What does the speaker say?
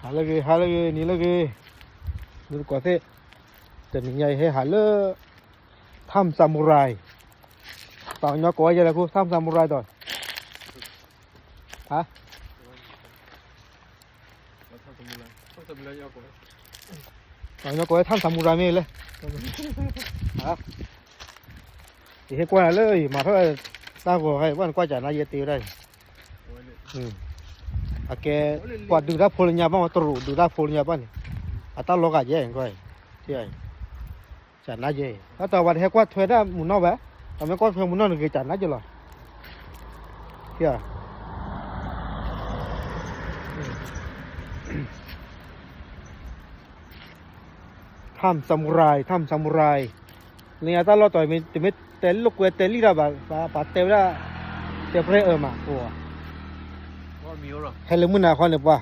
ဟါလၢအဂ့ၤ ဟါလၢအဂ့ၤ နံၤလၢအဂ့ၤ, မုၢ်တကိးသ့ၣ်, တနံၤညါအံၤဟဲဟးလၢ Tham Samurai, ပှၤကညီကိးဝဲဒ်လဲၣ်ခိၣ် Tham Samurai ဒီး, ဟါ, ပှၤကညီကိးဝဲ Tham Samurai မ့ၢ်လဲၣ်, ယဟဲကွၢ်နၤလၢယမၤထီၣ်တၢ်ဂီၤဟဲ ပှၢ်နကွၢ်ကနါယဲတ့ဝဲဒၣ်န့ၣ်, အကဲ ပှၤဒုးတၢ်ဖိလၢညါဘၣ်မး တရူးဒုးတၢ်ဖိလၢညါဘၣ်န့ၣ်, အတၢ်လီၤဂာ်ယဲ, ကနါယဲ, တၢ်တဝၤတဟဲကွၢ်ထွဲဒၣ်မုၢ်နီၢ်ဘၣ်, ပမ့ၢ်ကွၢ်ထွဲမုၢ်နီၢ်န့ၣ်ဂ့ၤကနါယဲလီၤ. Tham Samurai, Tham Samurai, လၢညါတၢ်လီၢ်တီၤ တမ့ၢ်တဲလိာ်ကွဲတဲလံတၢ်ဘၣ်, ပှၤတဲဝဲဒၣ်, တဲပြဲအၢမး, ဟဲလၢမုၢ်နၤခီန့ၣ်ပှၤ